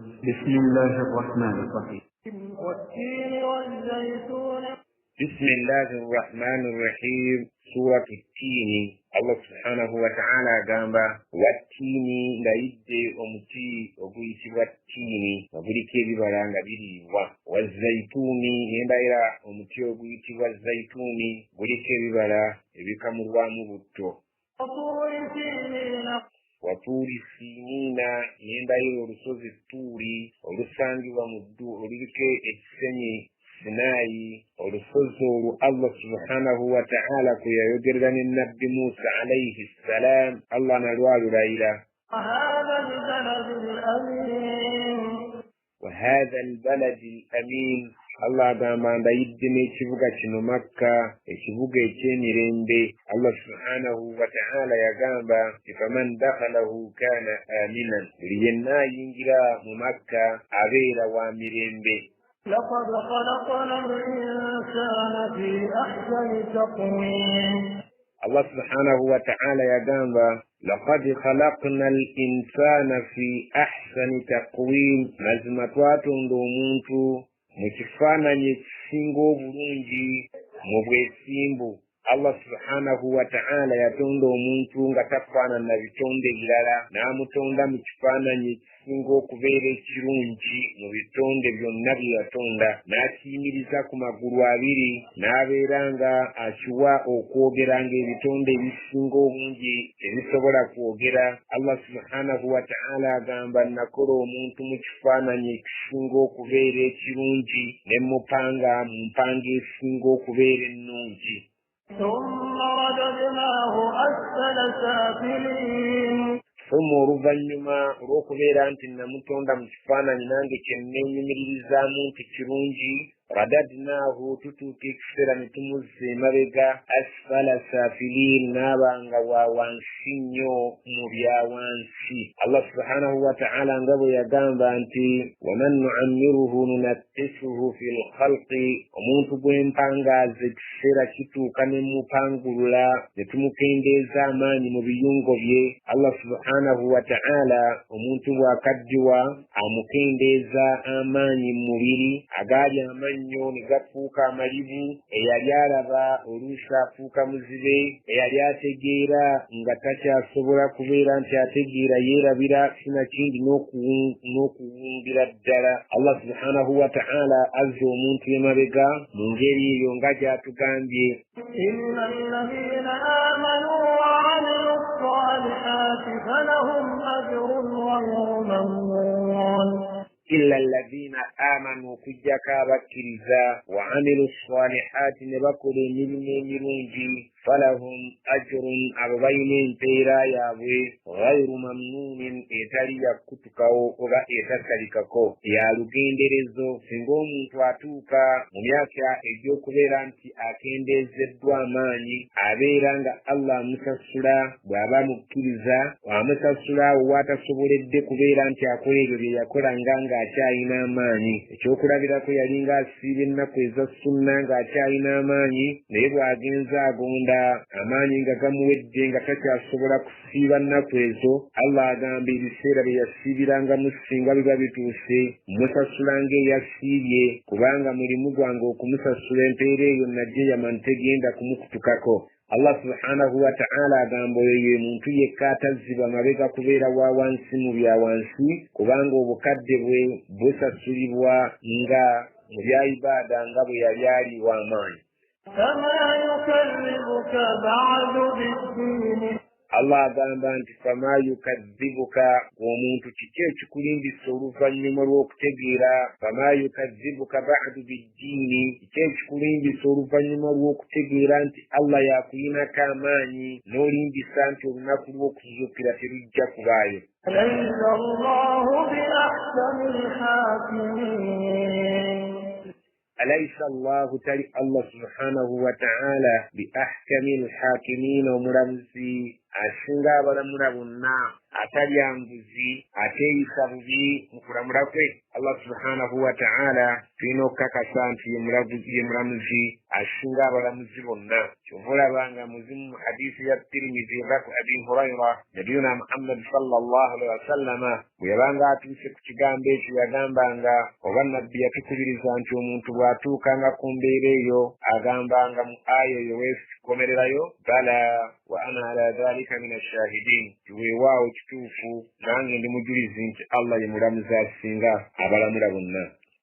بسم الله الرحمن الرحيم. والتين والزيتون. بسم الله الرحمن الرحيم. سورة التين. Allah subhanahu wa ta'ala agamba wattiini, ndayidde omuti oguyitibwa ttiini nga guliko ebibala nga biriibwa, wazaituuni, nendayira omuti oguyitibwa zaituuni guliko ebibala ebikamulwamu butto, watuuri siniina, nendayira olusozi Tuuri olusangibwa mu ddu oluliko ekisenyi Sinaayi, olusozi olwo Allah subhanahu wa ta'ala kwe yayogerera ne Nabbi Musa alayhi ssalam, Allah nalwalulayira. Wa haadha albaladi al amiin. Allah agamba ndayidde n'ekibuga kino Makka, ekibuga eky'emirembe. Allah subhanahu wa ta'ala yagamba faman dakhalahu kana aminan, buli yenna ayingira mu Makka abeera wa mirembe. لقد خلقنا الإنسان في أحسن تقويم. Allah subhanahu wa ta'ala yagamba laqad khalaqna al-insana fi ahsani taqwim, mazima twatonda omuntu mu kifaananyi ekisinga obulungi mu bwesimbu. Allah subhanahu wa ta'ala yatonda omuntu nga tafaanana bitonde birala, n'amutonda mu kifaananyi ekisinga okubeera ekirungi mu bitonde byonna bye yatonda, n'akiyimiriza ku magulu abiri, n'abeera nga akiwa okwogera ng'ebitonde ebisinga obungi ebisobola kwogera. Allah subhanahu wa ta'ala agamba nakola omuntu mu kifaananyi ekisinga okubeera ekirungi ne mupanga mu mpanga esinga okubeera ennungi. ثم رددناه أسفل سافلين. Thumma oluvannyuma olw'okubeera nti namutonda mu kifaananyi nange kye nneenyumiririzaamu nti kirungi, radadnaahu, tutuuka ekiseera ne tumuzza emabega, asfala saafiliin, n'aba nga wa wansi nnyo mu bya wansi. Allah subhanahu wa ta'ala nga bwe yagamba nti waman nuammiruhu nunaqqisuhu fi lkhalqi, omuntu gw'empangaaza ekiseera kituuka ne mupangulula ne tumukendeeza amaanyi mu biyungo bye. Allah subhanahu wa ta'ala omuntu bw'akaddiwa amukendeeza amaanyi mu mubiri, agaali amaanyi nnyo ne gafuuka amalibu, eyali alaba oluusi afuuka muzibe, eyali ategeera nga takyasobola kubeera nti ategeera yeerabira sinakindi n'okuwungira ddala. Allah subhanahu wa ta'ala azza omuntu emabega mu ngeri eyo nga gy'atugambye, inna alladhina amanu wa amilu ssalihati falahum ajrun ghayru mamnun. Illa alladhina amanu, okuggyako abakkiriza, wa amilu ssalihati, ne bakola emirimu emirungi, falahum ajrun, abo balina empeera yaabwe, ghayru mamnuunin, etali yakutukawo oba etasalikako, ya lugenderezo. Singa omuntu atuuka mu myaka egy'okubeera nti akendeezeddwa amaanyi, abeera nga Allah amusasula bw'aba mukkiriza, amusasula awo w'atasoboledde kubeera nti akola ebyo bye yakolanga ng'akyalina amaanyi. Ekyokulabirako yalinga asiiba ennaku eza sunna ng'akyalina amaanyi, naye bw'agenza agonda amaanyi nga gamuwedde nga takyasobola kusiiba nnaku ezo, Allah agamba ebiseera bye yasiibirangamu singa biba bituuse musasula ng'eyasiibye, kubanga mulimu gwange okumusasula empeera eyo najjeyama ntegenda kumukutukako. Allah subhanahu wa ta'ala agamba oyo ye muntu yekka atazzibwa mabega kubeera wa wansi mu bya wansi, kubanga obukadde bwe busasulibwa nga mu bya ibaada nga bwe yali ali w'amaanyi. Fama yukazzibuka ba'du biddiini. Allah agamba nti fama yukazzibuka, omuntu kiki ekikulimbisa oluvannyuma lw'okutegeera? Fama yukazzibuka ba'du biddiini, kiki ekikulimbisa oluvannyuma lw'okutegeera nti Allah yakuyinako amaanyi n'olimbisa nti olunaku lw'okuzuukira terujja kubaayo? Alaysa Allahu bi ahkamil haakimiin. Alaysa Allahu, tali Allah subhanahu wa ta'ala bi ahkamil haakimiin, omulamuzi asinga abalamula bonna. Atalya nguzi, ateeyisa bubi mu kulamula kwe. Allah subhanahu wa ta'ala tulina okukakasa nti ye mulamuzi asinga abalamuzi bonna. Kyova olaba nga muzimu mu hadisi ya Tirimizi eva ku Abi Hurayra, nabiyuna Muhammad sallallahu alaihi wasallama bwe yabanga atuuse ku kigambo ekyo yagambanga, oba nabbi yatukubiriza nti omuntu bw'atuukanga ku mbeera eyo agambanga mu aya eyo weesikomererayo, bala wa ana ala dhalika min ashahidin, weewaawo kituufu nange ndi mujulizi nti Allah ye mulamuzi asinga abalamula bonna.